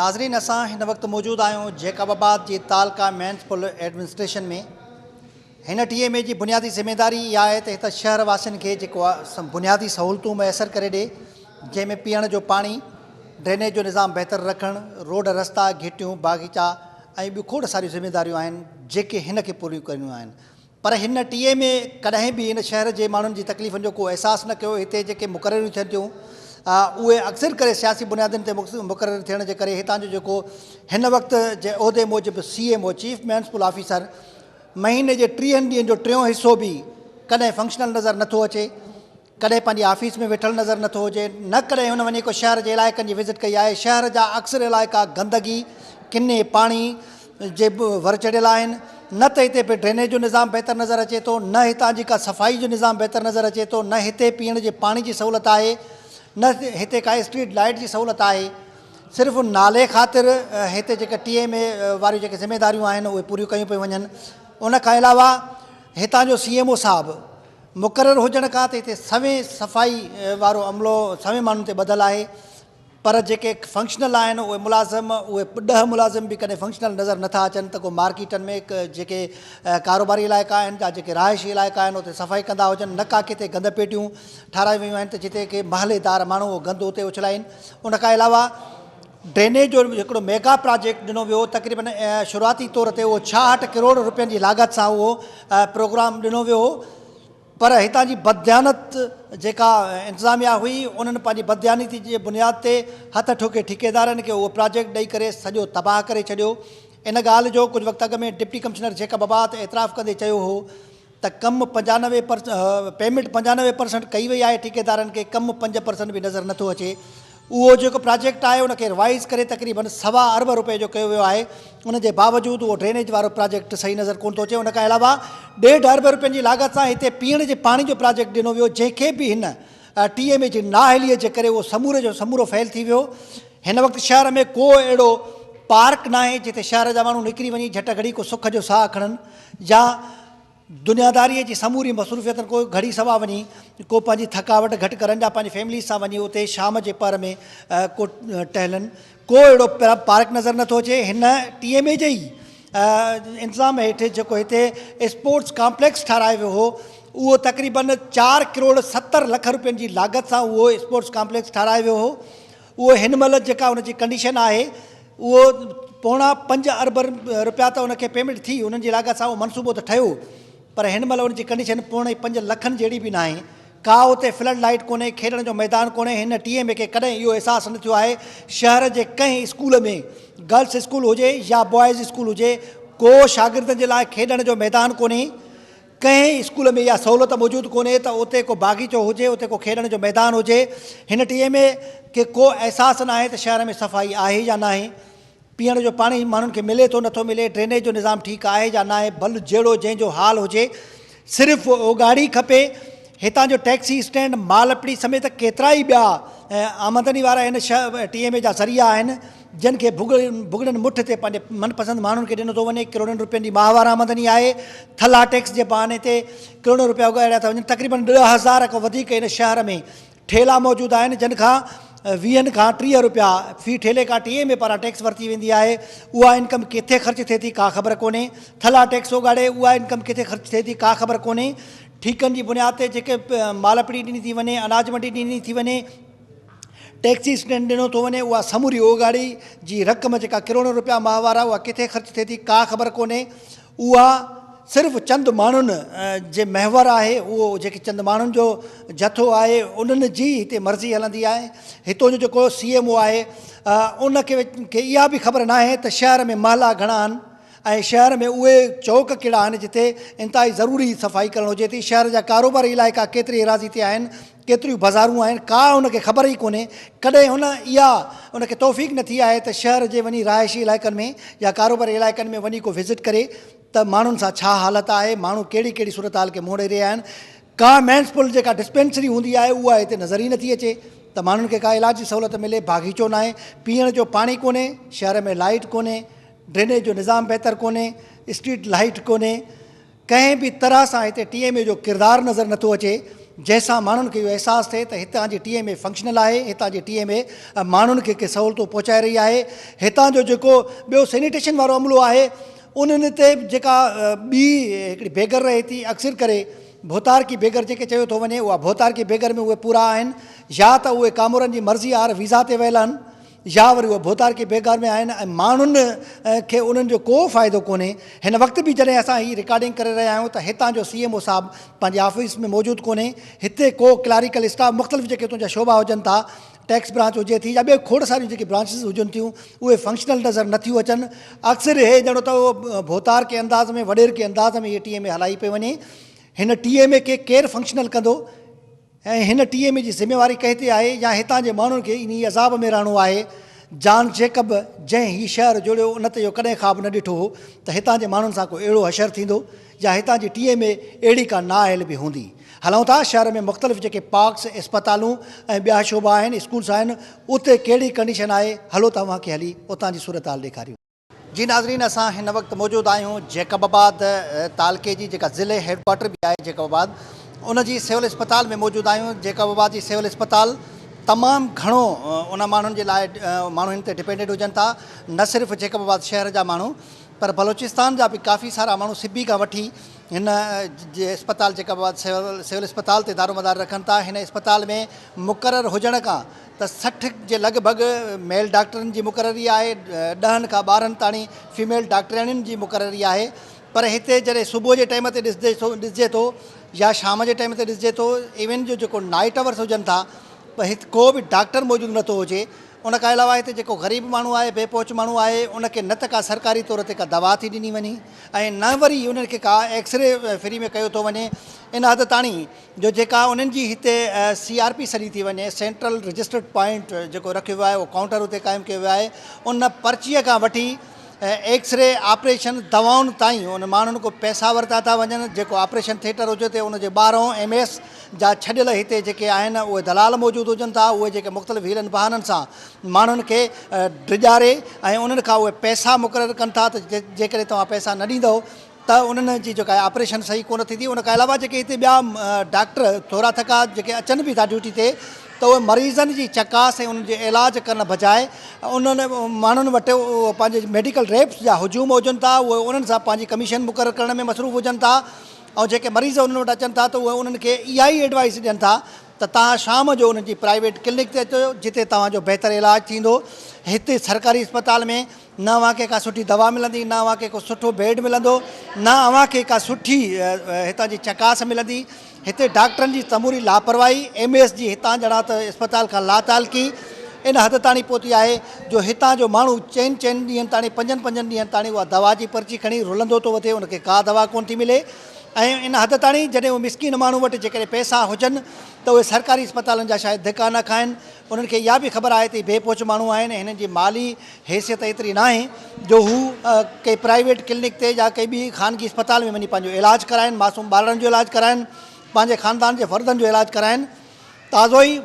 ناظرين اسان هن وقت موجود آهيون جيڪب آباد جي تعلقه ميونسپل ايڊمنسٽريشن ۾ هن ٽي ايم اي جي بنيادي ذميداري اها آهي ته هت شهر واسين کي جيڪو بنيادي سهولتون ميسر ڪري ڏي جنهن ۾ پيئڻ جو پاڻي ڊرينيج جو نظام بهتر رکڻ روڊ رستا گهٽيون باغيچا ۽ ٻيون کوڙ ساريون ذميداريون آهن جيڪي هن کي پوريون ڪرڻيون آهن پر هن ٽي ايم اي ڪڏهن به هن شهر جي ماڻهن جي تڪليفن جو ڪو احساس نه ڪيو. هتي جيڪي مقرريون ٿين ٿيون اهي اڪثر ڪري سياسي بنيادن تي مقرر ٿيڻ جي ڪري هتان جو جيڪو هن وقت جي عهدي موجب C M O chief municipal officer مهيني جي ٽيهن ڏينهن جو ٽيون حصو به ڪڏهن فنڪشنل نظر نٿو اچي. ڪڏهن پنهنجي آفيس ۾ ويٺل نظر نٿو اچي، نه ڪڏهن هن وڃي ڪو شهر جي علائقن جي وزٽ ڪئي آهي، شهر جا اڪثر علائقا گندگي، ڪني پاڻي جي ور چڙهيل آهن، نه ته هتي پي ڊرينيج جو نظام بهتر نظر اچي ٿو، نه هتان جي ڪا صفائي جو نظام بهتر نظر اچي ٿو، نه هتي پيئڻ جي پاڻي جي سهولت آهي، نه هتي ڪا اسٽريٽ لائيٽ جي سهولت آهي، صرف نالي خاطر هتي جيڪي ٽي ايم اي واريون جيڪي ذميداريون آهن اهي پوريون ڪيون پيون وڃن، ان کان علاوه هتان جو سي ايم او صاحب مقرر هجڻ کان ته هتي سوين صفائي وارو عملو سوين ماڻهن تي ٻڌل آهي پر جيڪي فنڪشنل آهن اهي ملازم اهي ڏهه ملازم به ڪڏهن فنڪشنل نظر نٿا اچن ته ڪو مارڪيٽن ۾ جيڪي ڪاروباري علائقا آهن يا جيڪي رهائشي علائقا آهن اتي صفائي ڪندا هجن نه ڪا ڪٿي گند پيٽيون ٺارايون ويون آهن ته جتي ڪي محليدار ماڻهو اهو گند اتي اڇلائين ان کان علاوه ڊرينيج جو هڪڙو ميگا پراجيڪٽ ڏنو ويو تقريبن شروعاتي طور تي اهو 66 ڪروڙ روپين جي لاڳت سان اهو پروگرام ڏنو ويو هو پر هتان جي بدديانت جيڪا انتظاميا هئي انهن پنهنجي بدديانتي جي بنياد تي هٿ ٺوڪي ٺيڪيدارن کي اهو پراجيڪٽ ڏئي ڪري سڄو تباهه ڪري ڇڏيو ان ڳالهه جو ڪجهه وقت اڳ ۾ ڊپٽي ڪمشنر جيڪب آباد اعتراف ڪندي چيو هو ته ڪم 95 پر پيمينٽ 95 پرسنٽ ڪئي وئي آهي ٺيڪيدارن کي ڪم 5 پرسنٽ به نظر نٿو اچي اهو جيڪو پراجيڪٽ آهي ان کي روائز ڪري تقريبن سوا ارب روپئي جو ڪيو ويو آهي ان جي باوجود اهو ڊرينيج وارو پراجيڪٽ صحيح نظر ڪونه ٿو اچي ان کان علاوه ڏيڍ ارب روپين جي لاڳت سان هتي پيئڻ جي پاڻي جو پراجيڪٽ ڏنو ويو جنهن کي به هن ٽي ايم اي جي نااهلي جي ڪري اهو سموري جو سمورو فيل ٿي ويو هن وقت شهر ۾ ڪو اهڙو پارڪ ناهي جتي شهر جا ماڻهو نڪري وڃي جهٽ گهڙي ڪو سک جو ساهه کڻن يا دنياداريء جي سموري مصروفيتن ڪو گهڙي سوا وڃي ڪو پنهنجي ٿڪاوٽ گهٽ ڪرن يا پنهنجي فيملي سان وڃي اتي شام جي پهر ۾ ڪو ٽهلن ڪو اهڙو پارڪ نظر نٿو اچي هن ٽي ايم اي جي ئي انتظام هيٺ جيڪو هتي اسپورٽس ڪامپليڪس ٺهرايو ويو هو اهو تقريبن چار ڪروڙ 70 لک روپين جي لاڳت سان اهو اسپورٽس ڪامپليڪس ٺهرايو ويو هو اهو هن مهل جيڪا ان جي ڪنڊيشن آهي اهو پوڻا پنج ارب رپيا ته ان کي پيمينٽ ٿي انهن جي لاڳت سان اهو منصوبو ته ٺهيو پر هن مهل ان جي ڪنڊيشن پوڻي پنج لکن جهڙي به ناهي ڪا اتي فلڊ لائيٽ ڪونهي کيڏڻ جو ميدان ڪونهي هن ٽي ايم اي کي ڪڏهن اهو احساس نه ٿيو آهي شهر جي ڪنهن اسڪول ۾ گرلس اسڪول هجي يا بوائز اسڪول هجي ڪو شاگردن جي لاء کيڏڻ جو ميدان ڪونهي ڪنهن اسڪول ۾ اها سهولت موجود ڪونهي ته اتي ڪو باغيچو هجي، اتي ڪو کيڏڻ جو ميدان هجي. هن ٽي ايم اي کي ڪو احساس ناهي ته شهر ۾ صفائي آهي يا ناهي، پيئڻ جو پاڻي ماڻهن کي ملي ٿو نٿو ملي، ڊرينيج جو نظام ٺيڪ آهي يا ناهي، ڀل جهڙو جنهن جو حال هجي، صرف اوڳاڙي کپي. هتان جو ٽيڪسي اسٽينڊ، مال پڙي سميت ڪيترائي ٻيا آمدني وارا هن ٽي ايم اي جا ذريعا آهن. جن کي ڀڳڙن مٺ تي پنهنجي من پسند ماڻهن کي ڏنو ٿو وڃي، ڪروڙين روپين جي ماهوار آمدني آهي، ٿلها ٽيڪس جي بهاني تي ڪروڙين روپيا اڳاڙيا ٿا وڃن، تقريبن 10,000 کان وڌيڪ هن شهر ۾ ٺيلا موجود آهن، جن کان ويهن کان 30 روپيا في ٺيلي کان ٽي ايم اي پاران ٽيڪس ورتي ويندي آهي، اها انڪم ڪٿي خرچ ٿئي ٿي ڪا خبر ڪونهي، ٿلها ٽيڪس اڳاڙي اها انڪم ڪٿي خرچ ٿئي ٿي ڪا خبر ڪونهي، ٺيڪن جي بنياد تي جيڪي مال پڙي ڏني ٿي وڃي، اناج منڊي ڏني ٿي وڃي، ٽيڪسي اسٽينڊ ڏنو ٿو وڃي اها سموري اوڳاڙي جي رقم جيڪا ڪروڙين روپيا ماهوار آهي اها ڪٿي خرچ ٿئي ٿي ڪا خبر ڪونهي اها صرف چند ماڻهن جي محور آهي اهو جيڪي چند ماڻهن جو جٿو آهي انهن جي هتي مرضي هلندي آهي هتو جو جيڪو سي ايم او آهي ان کي اها به خبر ناهي ته شهر ۾ محلا گهڻا آهن ۽ شهر ۾ اهي چوڪ ڪهڙا آهن جتي انتهائي ضروري صفائي ڪرڻ هجي ٿي شهر جا ڪاروباري علائقا ڪيتري ايراضي تي آهن ڪيتريون بازارون آهن ڪا ان کي خبر ئي ڪونهي ڪڏهن هن اها ان کي توفيق نه ٿي آهي ته شهر جي وڃي رهائشي علائقن ۾ يا ڪاروباري علائقن ۾ وڃي ڪو وزٽ ڪري ته ماڻهن سان ڇا حالت آهي ماڻهو ڪهڙي ڪهڙي صورتحال کي منهن ڏئي رهيا آهن ڪا ميونسپل جيڪا ڊسپينسري هوندي آهي اها هتي نظر ئي نٿي اچي ته ماڻهن کي ڪا علاج جي سهولت ملي باغيچو ناهي پيئڻ جو پاڻي ڪونهي شهر ۾ لائيٽ ڪونهي ڊرينيج جو نظام بهتر ڪونهي اسٽريٽ لائيٽ ڪونهي ڪنهن به طرح سان هتي ٽي ايم اي جو ڪردار نظر نٿو اچي. جنهن سان ماڻهن کي اهو احساس ٿئي ته هتان جي ٽي ايم اي فنڪشنل آهي، هتان جي ٽي ايم اي ماڻهن کي ڪي سهولتون پهچائي رهي آهي، هتان جو جيڪو ٻيو سينيٽيشن وارو عملو آهي انهن تي به جيڪا ٻي هڪڙي بيگر رهي ٿي اڪثر ڪري ڀوتارڪي بيگر جيڪي چيو ٿو وڃي اها ڀوتارڪي بيگر ۾ اهي پورا آهن يا ته اهي ڪامورن جي مرضي آهر ويزا تي ويل آهن يا وري اهي ڀوتارڪي بيگار ۾ آهن ۽ ماڻهن کي انهن جو ڪو فائدو ڪونهي. هن وقت به جڏهن اسان هي رڪارڊنگ ڪري رهيا آهيون ته هتان جو سي ايم او صاحب پنهنجي آفيس ۾ موجود ڪونهي. هتي ڪو ڪلاريڪل اسٽاف مختلف جيڪي هتون جا شعبا هجن ٿا ٽيڪس برانچ هجي ٿي يا ٻيو کوڙ ساريون جيڪي برانچز هجن ٿيون اهي فنڪشنل نظر نه ٿيون اچن. اڪثر هي ڄڻو ته اهو ڀوتارڪي انداز ۾ وڏيرڪي انداز ۾ هي ٽي ايم اي هلائي پئي وڃي. هن ٽي ايم اي کي ڪير فنڪشنل ڪندو؟ ۽ هن ٽي ايم اي جي ذميواري ڪنهن تي آهي يا هتان جي ماڻهن کي انهي عذاب ۾ رهڻو آهي؟ جان جيڪب جنهن هي شهر جوڙيو ان ته اهو ڪڏهن خواب نه ڏٺو هو ته هتان جي ماڻهن سان ڪو اهڙو حشر ٿيندو يا هتان جي ٽي ايم اي اهڙي ڪا نااهل به هوندي. هلون ٿا شهر ۾ مختلف جيڪي پارڪس، اسپتالون ۽ ٻيا شعبا آهن، اسڪولس آهن اتي ڪهڙي ڪنڊيشن آهي هلو ته اوهان کي هلي اتان جي صورتحال ڏيکاريون. جي ناظرين اسان هن وقت موجود آهيون جيڪب آباد تعلقي جي جيڪا ضلعي هيڊ ڪوارٽر به آهي جيڪب آباد ان جي سول اسپتال ۾ موجود آهيون جيڪب آباد جي سول اسپتال تمام گهڻو ان ماڻهن جي لاء ماڻهو هن تي ڊپينڊنٽ هجن ٿا نه صرف جيڪب آباد شهر جا ماڻهو پر بلوچستان جا به ڪافي سارا ماڻهو سبي کان وٺي هن جي اسپتال جيڪب آباد سول اسپتال تي دارومدار رکن ٿا هن اسپتال ۾ مقرر هجڻ کان ته 60 جي لڳ ڀڳ ميل ڊاڪٽرن جي مقرري آهي، ڏهن کان 12 تاڻي فيميل ڊاڪٽرياڻين جي مقرري آهي پر هتي جڏهن صبح جي ٽائيم تي ڏسجي ٿو يا شام جي ٽائيم تي ڏسجي ٿو ايون جو جيڪو نائيٽ آورس هجن ٿا پر هت ڪو به ڊاڪٽر موجود نٿو هجي ان کان علاوه هتي جيڪو غريب ماڻهو آهي بي پهچ ماڻهو آهي ان کي نه ته ڪا سرڪاري طور تي ڪا دوا ٿي ڏني وڃي ۽ نه وري انهن کي ڪا ايڪسري فري ۾ ڪيو ٿو وڃي ان حد تاڻي جو جيڪا انهن جي هتي سي آر پي سڏي ٿي وڃي سينٽرل رجسٽرڊ پوائنٽ جيڪو رکيو ويو آهي اهو ڪائونٽر اتي قائم ڪيو ويو آهي ان پرچيء کان وٺي ايڪسري آپريشن دوائن تائين ان ماڻهن کان پئسا ورتا ٿا وڃن جيڪو آپريشن ٿيٽر هجي تي ان جي ٻاهرون ايم ايس جا ڇڏيل هتي جيڪي آهن اهي دلال موجود هجن ٿا اهي جيڪي مختلف حيلن بهانن سان ماڻهن کي ڊيڄاري ۽ انهن کان اهي پئسا مقرر ڪن ٿا ته جيڪڏهن توهان پئسا نه ڏيندؤ ته انهن جي جيڪا آپريشن صحيح ڪونه ٿيندي ان کان علاوه جيڪي هتي ٻيا ڊاڪٽر ٿورا ٿڪا جيڪي اچن به ٿا ڊيوٽي تي ته اهي مريضن جي چڪاس ۽ انهن جي علاج ڪرڻ بجاء انهن ماڻهن وٽ پنهنجي ميڊيڪل ريپس جا هجوم هجن ٿا اهي انهن سان پنهنجي ڪميشن مقرر ڪرڻ ۾ مصروف هجن ٿا ۽ جيڪي مريض انهن وٽ اچن ٿا ته اهي انهن کي اها ئي ايڊوائس ڏين ٿا ته توهان شام جو انهن جي پرائيويٽ ڪلينڪ تي اچو جتي توهان جو بهتر علاج ٿيندو هتي سرڪاري اسپتال ۾ نه اوهان کي ڪا سٺي دوا ملندي، نه اوهان کي ڪو سٺو بيڊ ملندو، نه اوهان کي ڪا سٺي هتان جي چڪاس ملندي. هتي ڊاڪٽرن جي سموري لاپرواهي، ايم ايس جي هتان جھڙا ته اسپتال کان لاتعلقي ان حد تاڻي پهتي آهي جو هتان جو ماڻهو چئن چئن ڏينهن تاڻي پنجن پنجن ڏينهن تاڻي اها دوا جي پرچي کڻي رلندو ٿو وتي ان کي ڪا دوا ڪونه ٿي ملي ۽ ان حد تاڻي جڏهن اهي مسڪين ماڻهو وٽ جيڪڏهن پئسا هجن ته اهي سرڪاري اسپتالن جا شايد ڌڪا نه کائن. انهن کي اها به خبر آهي ته هي بي پهچ ماڻهو آهن ۽ هنن جي مالي حيثيت ايتري ناهي جو هو ڪنهن پرائيويٽ ڪلينڪ تي يا ڪنهن ٻي خانگي اسپتال ۾ وڃي پنهنجو علاج ڪرائين، معصوم ٻارڙن جو علاج ڪرائين، پنهنجي خاندان جي فردن جو علاج ڪرائين. تازو ئي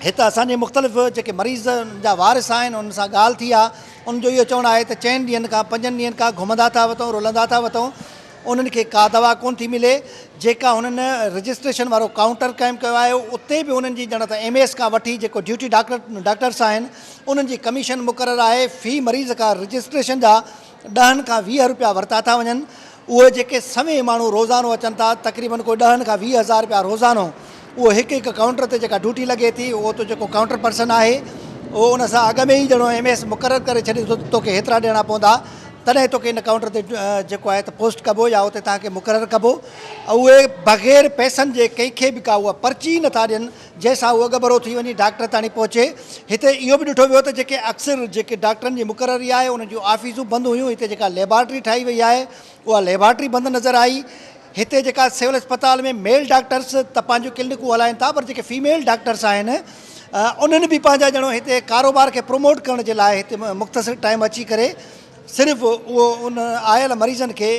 هت اسان جي مختلف جيڪي مريض جا وارث آهن انهن سان ڳالهه ٿي آهي، انهن جو اهو چوڻ آهي ته چئن ڏينهن کان پنجن ڏينهن کان گهمندا ٿا وتون، رلندا ٿا وتون، انهن کي ڪا دوا ڪونه ٿي ملي، جيڪا هنن رجسٽريشن وارو ڪائونٽر قائم ڪيو آهي اتي به انهن جي ڄڻ ته ايم ايس کان وٺي جيڪو ڊيوٽي ڊاڪٽرس آهن انهن جي ڪميشن مقرر آهي في مريض کان رجسٽريشن جا ڏهن کان 20 روپيا ورتا ٿا وڃن اهي جيڪي سوين ماڻهو روزانو اچن ٿا تقريبن ڪو ڏهن کان 20 هزار روپيا روزانو اهو هڪ هڪ ڪائونٽر تي جيڪا ڊيوٽي لڳي ٿي اهو ته جيڪو ڪائونٽر پرسن آهي اهو ان سان اڳ ۾ ئي ڄڻو ايم ايس مقرر ڪري ڇڏي ٿو ته توکي هيترا ڏيڻا پوندا تڏهن توکي ان ڪائونٽر تي جيڪو آهي ته پوسٽ ڪبو يا اتي توهان کي مقرر ڪبو. اهي بغير پئسن جي ڪنهن کي به ڪا اها پرچي ئي نٿا ڏين جنهن سان هو اڳڀرو ٿي وڃي ڊاڪٽر تاڻي پهچي. هتي اهو به ڏٺو ويو ته جيڪي اڪثر جيڪي ڊاڪٽرن جي مقرري آهي انهن جون آفيسون بند هيون هتي جيڪا ليبارٽري ٺاهي وئي آهي اها ليبارٽري بند نظر آئي. هتي جيڪا سول اسپتال ۾ ميل ڊاڪٽرس ته پنهنجون ڪلينڪون هلائين ٿا پر جيڪي فيميل ڊاڪٽرس آهن انهن به پنهنجا ڄڻو هتي ڪاروبار کي پروموٽ ڪرڻ جي لاء هتي مختصر ٽائيم اچي ڪري صرف اهو ان آيل مريضن کي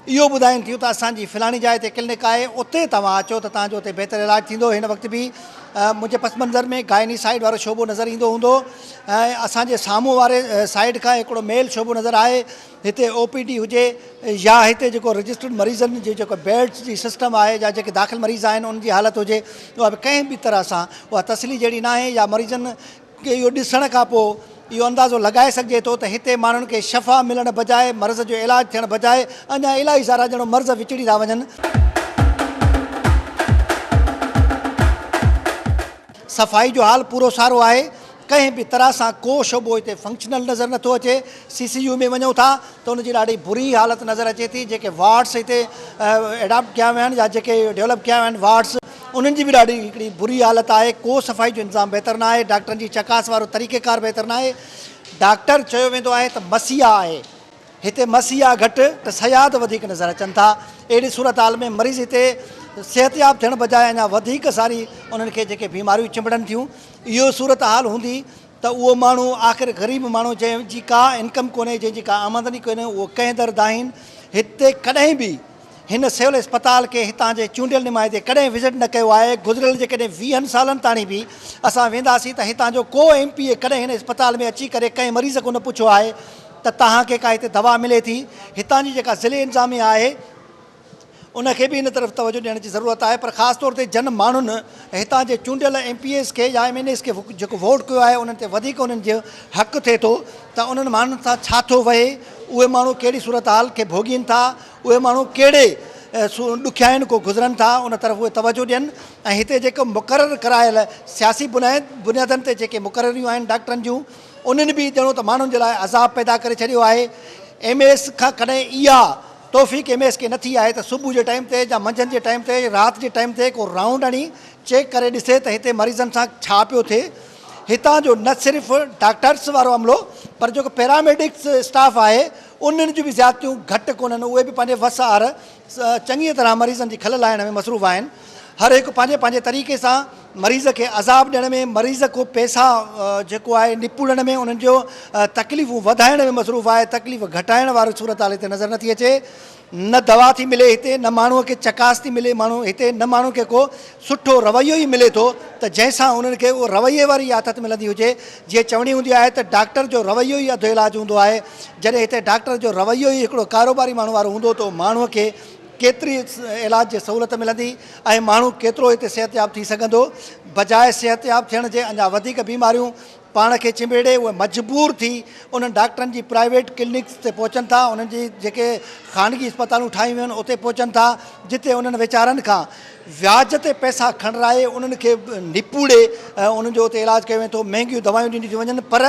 اهو ٻڌائين ٿيون ته اسان جي فلاڻي جاء تي ڪلنڪ آهي اتي توهان اچو ته توهان جو اتي بهتر علاج ٿيندو. هن وقت به منهنجي پس منظر ۾ گائني سائيڊ وارو شعبو نظر ايندو هوندو ۽ اسان جي سامهون واري سائيڊ کان هڪڙو ميل شعبو نظر آهي. هتي او پي ڊي هجي يا هتي جيڪو رجسٽرڊ مريضن جي جيڪو بيڊز جي سسٽم آهي يا جيڪي داخل مريض آهن انهن جي حالت هجي اها به ڪنهن به طرح سان اها تسلي جهڙي ناهي يا مريضن کي اهو ڏسڻ کان پوء اهو اندازو لڳائي سگهجي ٿو ته هتي ماڻهن کي شفا ملڻ بجاء مرض جو علاج ٿيڻ بجاء اڃا الاهي سارا ڄڻو مرض وچڙي ٿا وڃن. صفائي جو حال پورو سارو آهي، ڪنهن به طرح سان ڪو شعبو هتي فنڪشنل نظر نٿو اچي، سي سي يو ۾ وڃون ٿا ته ان جي ڏاڍي بري حالت نظر اچي ٿي، جيڪي وارڊس هتي ايڊاپٽ ڪيا ويا آهن يا جيڪي ڊولپ ڪيا ويا آهن وارڊس انهن جي به ڏاڍي هڪڙي بري حالت آهي، ڪو صفائي جو انتظام بهتر نه آهي، ڊاڪٽرن جي چڪاس وارو طريقيڪار بهتر نه آهي، ڊاڪٽر چيو ويندو آهي ته مسيحا آهي، هتي مسيحا گهٽ ته صياد وڌيڪ نظر اچن ٿا، اهڙي صورتحال ۾ مريض هتي صحتياب ٿيڻ بجاء اڃا وڌيڪ ساري انهن کي جيڪي بيماريون چنبڙن ٿيون، اهو صورتحال هوندي ته اهو ماڻهو آخر غريب ماڻهو جنهن جي ڪا انڪم ڪونهي، جنهن جي ڪا آمدني ڪونهي اهو ڪنهن در دانهين، هتي ڪڏهن به هن سول اسپتال کي هتان جي چونڊيل نمائندي ڪڏهن وزٽ نه ڪيو آهي، گذريل جيڪڏهن ويهن سالن تاڻي به اسان وينداسين ته هتان جو ڪو ايم پي اي ڪڏهن هن اسپتال ۾ اچي ڪري ڪنهن مريض کان نه پڇيو آهي ته توهان کي ڪا هتي دوا ملي ٿي، هتان جي جيڪا ضلعي انتظاميه آهي ان کي به ان طرف توجه ڏيڻ جي ضرورت آهي پر خاص طور تي جن ماڻهن هتان جي چونڊيل ايم پي ايز کي يا ايم اين ايز کي جيڪو ووٽ ڪيو آهي انهن تي وڌيڪ انهن جو حق ٿئي ٿو ته انهن ماڻهن سان ڇا ٿو وهي، اهي ماڻهو ڪهڙي صورتحال کي ڀوڳين ٿا، اهي ماڻهو ڪهڙي ڏکيائين کان گذرن ٿا ان طرف اهي توجه ڏين ۽ هتي جيڪو مقرر ڪرايل سياسي بنيادن تي جيڪي مقرريون آهن ڊاڪٽرن جون انهن به ڄڻو ته ماڻهن جي لاء عذاب پيدا ڪري ڇڏيو آهي. ايم ايس کان ڪڏهن اها توفيق ايم ايس کي نه ٿي آهي ته صبح جي ٽائيم تي يا منجهند جي ٽائيم تي رات جي ٽائيم تي ڪو رائونڊ هڻي چيڪ ڪري ڏسي ته هتي مريضن سان ڇا پيو ٿئي. هتان جو نه صرف ڊاڪٽرس وارو عملو پر جيڪو پيراميڊڪس اسٽاف آهي انهن جون به زيادتيون گهٽ ڪونهن اهي به پنهنجي وس آهر چڱيء طرح مريضن جي کل لاهڻ ۾ مصروف آهن. هر هڪ پنهنجي پنهنجي طريقي سان مريض کي عذاب ڏيڻ ۾ مريض کو پئسا جيڪو آهي نپوڙڻ ۾ انهن جو تڪليفون وڌائڻ ۾ مصروف آهي تڪليف گهٽائڻ واري صورتحال هتي نظر نٿي اچي. نه دوا ٿي ملي هتي نه ماڻهوء کي چڪاس ٿي ملي ماڻهو هتي نه ماڻهو کي ڪو سٺو رويو ئي ملي ٿو ته جنهن سان انهن کي اهو رويي واري عادت ملندي هجي جيئن چوڻي هوندي آهي ته ڊاڪٽر جو رويو ئي اڌ علاج هوندو آهي جڏهن هتي ڊاڪٽر جو رويو ئي هڪڙو ڪاروباري ماڻهو وارو هوندو ته ماڻهوء کي ڪيتري علاج جي سهولت ملندي ۽ ماڻهو ڪيترو هتي صحتياب ٿي سگهندو بجاء صحتياب ٿيڻ جي اڃا وڌيڪ بيماريون پاڻ کي چنبيڙي اهي مجبور ٿي انهن ڊاڪٽرن جي پرائيويٽ ڪلينڪس تي پهچن ٿا انهن جي جيڪي خانگي اسپتالون ٺاهيون ويون آهن اتي پهچن ٿا جتي انهن ويچارن کان وياج تي پئسا کڻرائي انهن کي نپوڙي انهن جو اتي علاج ڪيو وڃي ٿو مهنگيون دوائون ڏنيون ٿيون وڃن پر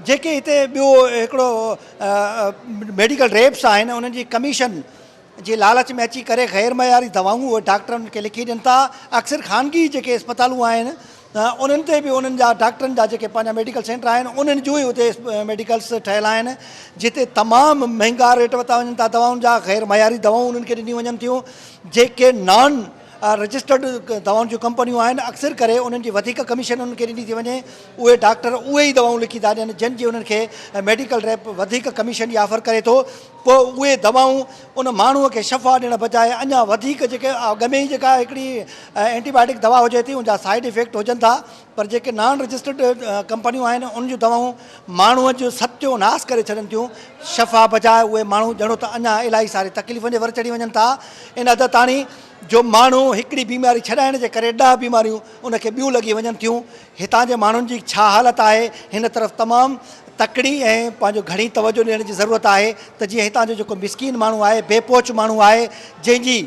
جيڪي هتي ٻيو هڪڙو ميڊيڪل ريپس آهن انهن جي ڪميشن جي لالچ ۾ اچي ڪري غير معياري دوائون اهي ڊاڪٽر انهن کي لکي ڏين ٿا اڪثر خانگي جيڪي اسپتالون آهن انهن تي به انهن جا ڊاڪٽرن جا جيڪي پنهنجا ميڊيڪل سينٽر آهن انهن جون ئي اتي ميڊيڪلس ٺهيل آهن جتي تمام مهنگا ريٽ ورتا وڃن ٿا دوائن جا غير معياري دوائون انهن کي ڏنيون وڃن ٿيون جيڪي نان رجسٽرڊ دوائن جون ڪمپنيون آهن اڪثر ڪري انهن جي وڌيڪ ڪميشن انهن کي ڏني ٿي وڃي اهي ڊاڪٽر اهي ئي دوائون لکي ٿا ڏين جن جي انهن کي ميڊيڪل ريپ وڌيڪ ڪميشن جي آفر ڪري ٿو پوء اهي دوائون ان ماڻهوء کي شفا ڏيڻ بجاء اڃا وڌيڪ جيڪي اڳ ۾ ئي جيڪا هڪڙي اينٽي بايوٽڪ دوا هجي ٿي ان جا سائيڊ افيڪٽ هجن ٿا پر جيڪي نان رجسٽرڊ ڪمپنيون آهن ان جون دوائون ماڻهوء جو ستيو ناس ڪري ڇڏن ٿيون شفا بجاء اهي ماڻهو ڄڻو ته اڃا الاهي ساري تڪليفن جي ور چڙهي وڃن ٿا ان حد تاڻي جو ماڻهو هڪڙي بيماري ڇڏائڻ جي ڪري ڏهه بيماريون ان کي ٻيون لڳي وڃن ٿيون. هتان جي ماڻهن جي ڇا حالت آهي هن طرف تمام تڪڙي ۽ پنهنجو گهڻي توجه ڏيڻ جي ضرورت آهي ته جيئن هتان جو جيڪو مسڪين ماڻهو آهي بي پهچ ماڻهو آهي جنهن جي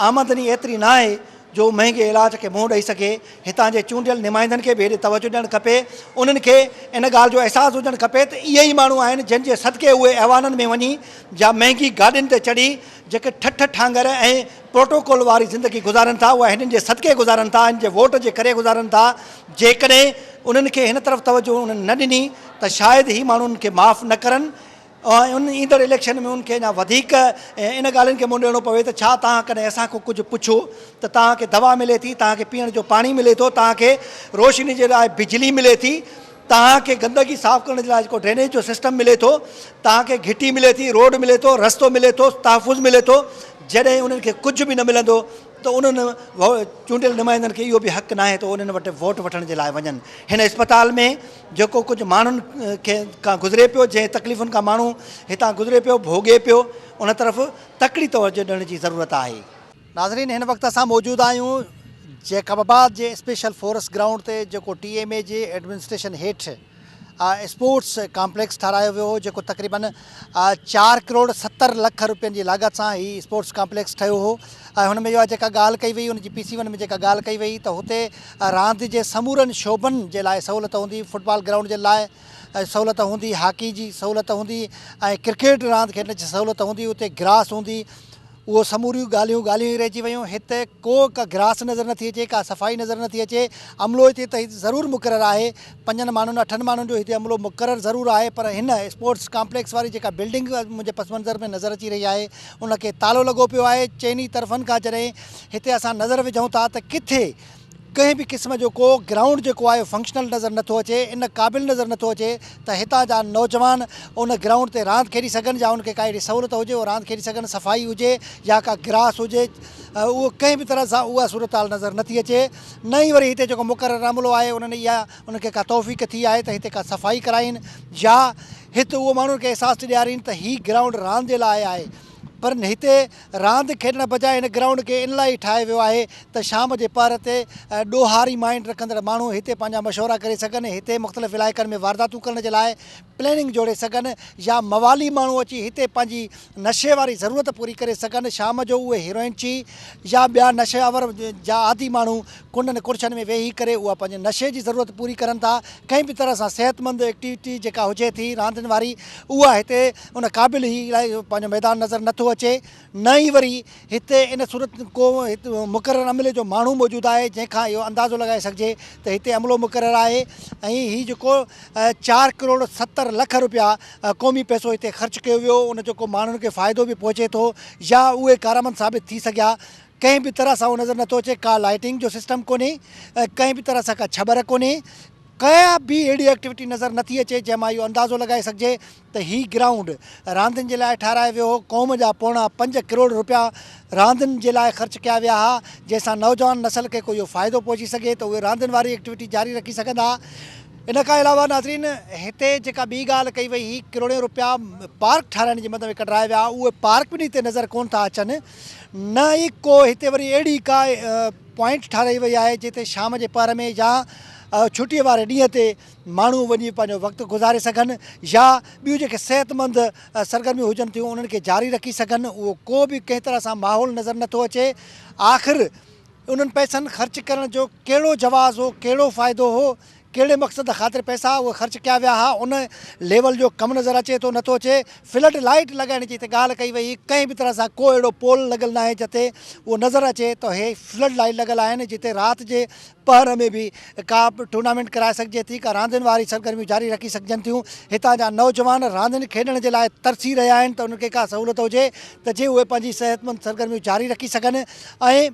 آمدني ايتري ناهي جو مهنگي علاج کي منهن ڏئي سگهي هتان جي چونڊيل نمائندن کي به هيڏي توجه ڏيڻ کپي انهن کي ان ڳالهه جو احساس هجڻ کپي ته اهي ئي ماڻهو آهن جن جي صدقي اهي ايوانن ۾ وڃي جا مهنگي گاڏين تي چڙهي جيڪي ٺٺ ٺانگر ۽ پروٽوڪول واري زندگي گذارن ٿا اها هنن جي صدقي گذارن ٿا، هن جي ووٽ جي ڪري گذارن ٿا، جيڪڏهن انهن کي هن طرف توجهه انهن نه ڏني ته شايد هي ماڻهو انهن کي معاف نه ڪرن ۽ ان ايندڙ اليڪشن ۾ انهن کي اڃا وڌيڪ ان ڳالهين کي منهن ڏيڻو پوي ته ڇا توهان ڪڏهن اسان کان ڪجهه پڇيو ته توهان کي دوا ملي ٿي، توهان کي پيئڻ جو پاڻي ملي ٿو، توهان کي روشني جي لاء بجلي ملي ٿي. توهان کي گندگي صاف ڪرڻ جي لاء جيڪو ڊرينيج جو سسٽم ملي ٿو، توهان کي گهٽي ملي ٿي، روڊ ملي ٿو، رستو ملي ٿو، تحفظ ملي ٿو، جڏهن انهن کي ڪجهه به نه ملندو ته انهن چونڊيل نمائندن کي اهو به حق ناهي ته انهن وٽ ووٽ وٺڻ جي لاء وڃن. هن اسپتال ۾ جيڪو ڪجهه ماڻهن کي کان گذري پيو، جنهن تڪليفن کان ماڻهو هتان گذري پيو، ڀوڳي پيو، ان طرف تڪڙي توجه ڏيڻ جي ضرورت آهي. ناظرين هن وقت اسان موجود آهيون جيڪب آباد جي اسپيشل فورس گرائونڊ تي جيڪو ٽي ايم اي جي ايڊمنسٽريشن هيٺ اسپورٽس ڪامپليڪس ٺارايو ويو هو جيڪو تقريبن چار ڪروڙ 70 لک روپين جي لاڳت سان هي اسپورٽس ڪامپليڪس ٺهيو هو ۽ هن ۾ اها جيڪا ڳالهه ڪئي وئي ان جي پي سي ون ۾ جيڪا ڳالهه ڪئي وئي ته هتي راند جي سمورن شعبن جي لاء سهولت هوندي فٽبال گرائونڊ جي لاء سهولت هوندي هاڪي جي سهولت هوندي ۽ ڪرڪيٽ راند کيڏڻ جي سهولت هوندي اتي گراس هوندي اهو سموريون ڳالهيون ڳالهيون ئي رهجي ويون. هت ڪو ڪا گراس نظر نٿي اچي، ڪا صفائي نظر نٿي اچي. عملو هتي ته ضرور مقرر آهي. پنجن ماڻهن اٺن ماڻهن جو هتي عملو مقرر ضرور آهي پر هن اسپورٽس ڪامپليڪس واري جيڪا بلڊنگ منهنجي پس منظر ۾ نظر اچي رهي آهي ان کي تالو لڳو پيو آهي. چئني طرفن کان جڏهن هتي اسان نظر وجهون ٿا ته ڪٿي ڪنهن به قسم جو ڪو گرائونڊ جيڪو آهي فنڪشنل نظر نٿو اچي ان قابل نظر نٿو اچي ته هتان جا نوجوان ان گرائونڊ تي راند کيڏي سگهن يا ان کي ڪا اهڙي سهولت هجي اهو راند کيڏي سگهن صفائي هجي يا ڪا گراس هجي اهو ڪنهن به طرح سان اها صورتحال نظر نٿي اچي نه ئي وري هتي جيڪو مقرر عملو آهي انهن اها انهن کي ڪا توفيق ٿي آهي ته هتي ڪا صفائي ڪرائين يا هت اهو ماڻهن کي احساس ڏيارين ته هي گرائونڊ راند جي لاء آهي پر هتي راند کيڏڻ بجاء هن گرائونڊ کي ان لاء ئي ٺاهيو ويو آهي ته شام جي پهر تي ڏوهاري مائنڊ رکندڙ ماڻهو هتي پنهنجا مشورا ڪري سگهن، هتي مختلف علائقن ۾ وارداتون ڪرڻ جي لاء پلاننگ جوڙي سگهن يا موالي ماڻهو اچي هتي پنهنجي نشي واري ضرورت پوري ڪري سگهن، شام جو اهي هيروئن چي يا ٻيا نشي آور جا عادي ماڻهو ڪنڊن ڪڙڇن ۾ ويهي ڪري اها پنهنجي نشي جي ضرورت پوري ڪرن ٿا، ڪنهن به طرح سان صحتمند ايڪٽيوٽي جيڪا هجي ٿي راندين واري اها هتي ان قابل هي پنهنجو ميدان نظر نٿو اچي نه ئي وري هتي ان صورت ڪو مقرر عملي جو ماڻهو موجود آهي جنهن کان اهو اندازو لڳائي سگهجي ته هتي عملو مقرر آهي ۽ هي جيڪو چار ڪروڙ 70 لک روپيا قومي پئسو هتي خرچ ڪيو ويو ان جو ڪو ماڻهن کي فائدو به پهچي ٿو يا اهي ڪارآمد ثابت ٿي سگهيا ڪنهن به طرح سان اهو نظر نٿو اچي، ڪا لائيٽنگ جو سسٽم ڪونهي، ڪنهن به طرح سان ڪا ڇٻر ڪونهي، ڪا به اهڙي ايڪٽيوٽي نظر نٿي اچي جنهن مان اهو اندازو لڳائي سگهجي ته هي گرائونڊ راندين جي لاء ٺهرايو ويو هو، قوم جا پوڻا 5 ڪروڙ روپيا راندين جي لاء خرچ ڪيا ويا ها جنهن سان نوجوان نسل کي ڪو اهو فائدو پهچي سگهي ته اهي راندين واري ايڪٽيوٽي جاري رکي سگهندا. ان کان علاوه ناظرين هتي جيڪا ٻي ڳالهه ڪئي وئي هئي ڪروڙين روپيا پارڪ ٺهرائڻ جي مد ۾ ڪڍرايا ويا اهي پارڪ به هتي نظر ڪونه ٿا اچن، نه ئي ڪو هتي وري اهڙي ڪا پوائنٽ ٺاهرائي وئي آهي جتي شام جي پهر ۾ يا ڇٽيء واري ڏينهن تي ماڻهو وڃي پنهنجو وقت گذاري سگهن يا ٻيون جيڪي صحتمند سرگرميون هجن ٿيون انهن کي جاري رکي سگهن اهو ڪو به ڪنهن طرح سان ماحول نظر نٿو اچي آخر انهن پئسن خرچ ڪرڻ جو ڪهڙو جواز هو ڪهڙو فائدو هو ڪهڙي مقصد خاطر پئسا اهي خرچ ڪيا ويا ها ان ليول جو ڪم نظر اچي ٿو نٿو اچي فلڊ لائيٽ لڳائڻ جي هتي ڳالهه ڪئي وئي هئي ڪنهن به طرح سان ڪو اهڙو پول لڳل ناهي جتي اهو نظر اچي ته هي فلڊ لائيٽ لڳل آهن جتي رات جي پهر ۾ به ڪا ٽورنامينٽ ڪرائي سگهجي ٿي ڪا راندين واري سرگرميون جاري رکي سگهجن ٿيون هتان جا نوجوان راندين کيڏڻ جي لاء ترسي رهيا آهن ته انهن کي ڪا سهولت هجي ته جي اهي پنهنجي صحتمند سرگرميون جاري رکي سگهن ۽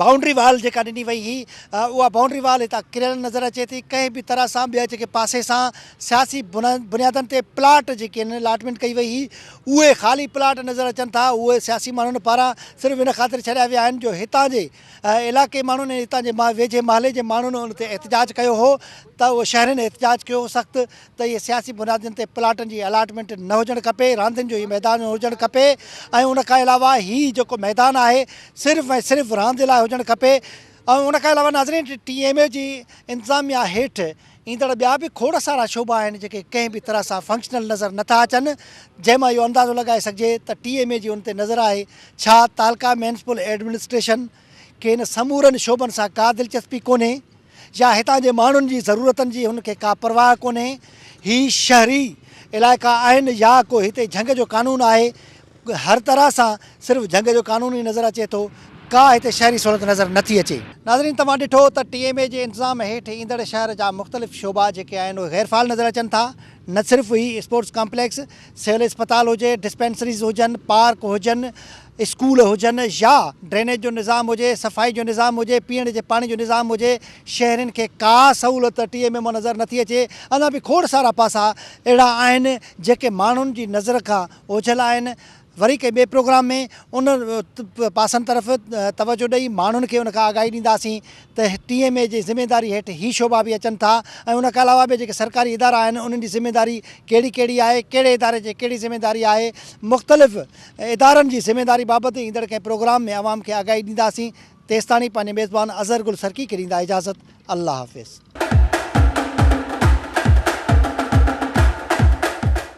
بائونڊري وال جيڪا ڏني وئي هئي اها بائونڊري وال هتان ڪريل نظر اچي ٿي ڪنهن به طرح سان ٻيا جيڪي پاسي سان سياسي بنيادن تي پلاٽ جيڪي آهن الاٽمينٽ ڪئي وئي هئي اهي خالي پلاٽ نظر اچن ٿا اهي سياسي ماڻهن پاران صرف ان خاطر ڇڏيا ويا آهن جو هتان جي علائقي ماڻهن ۽ هتان جي ويجهي محلي جي ماڻهن ان تي احتجاج ڪيو هو ته اهي شهرين احتجاج ڪيو هو سخت ته اهي سياسي بنيادن تي پلاٽن جي الاٽمينٽ نه هجڻ کپي، راندين جو هي ميدان هجڻ کپي ۽ ان کان علاوه هي جيڪو ميدان آهي صرف ۽ صرف راند جي لاء هجڻ کپي ۽ ان کان علاوه ناظرين ٽي ايم اي جي انتظاميا هيٺ ايندڙ ٻيا به کوڙ سارا شعبا آهن جيڪي ڪنهن به طرح سان فنڪشنل نظر نٿا اچن جنهن مان اهو اندازو لڳائي سگهجي ته ٽي ايم اي جي ان تي نظر آهي ڇا تعلقه ميونسپل ايڊمنسٽريشن کي ان سمورن شعبن سان ڪا دلچسپي ڪونهي يا هتان جي ماڻهن جي ضرورتن جي هن کي ڪا پرواهه ڪونهي، هي شهري علائقا آهن يا ڪو هتي جهنگ جو قانون آهي، هر طرح سان صرف جهنگ جو قانون ئي نظر اچي ٿو، ڪا هتي شهري سهولت نظر نٿي اچي. ناظرين توهان ڏٺو ته ٽي ايم اي جي انتظام هيٺ ايندڙ شهر جا مختلف شعبا جيڪي آهن اهي غير فعال نظر اچن ٿا، نه صرف هي اسپورٽس ڪامپليڪس، سول اسپتال هجي، ڊسپينسريز هجن، پارڪ هجن، اسڪول هجن يا ڊرينيج جو نظام هجي، صفائي جو نظام هجي، پيئڻ جي پاڻي جو نظام هجي، شهرين کي ڪا سهولت ٽي ايم اي مان نظر نٿي اچي. اڃا به کوڙ سارا پاسا اهڙا آهن جيڪي ماڻهن جي نظر کان اوجهل آهن. وري ڪنهن ٻئي پروگرام ۾ ان پاسن طرف توجهه ڏئي ماڻهن کي ان کان آگاهي ڏينداسين ته ٽي ايم اي جي ذميداري هيٺ هي شعبا به اچن ٿا ۽ ان کان علاوه به جيڪي سرڪاري ادارا آهن انهن جي ذميداري ڪهڙي ڪهڙي آهي ڪهڙي اداري جي ڪهڙي ذميداري آهي مختلف ادارن جي ذميداري بابت ايندڙ ڪنهن پروگرام ۾ عوام کي آگاهي ڏينداسين تيستاڻي پنهنجي ميزبان اظهر گل سرڪي کي ڏيندا اجازت الله حافظ.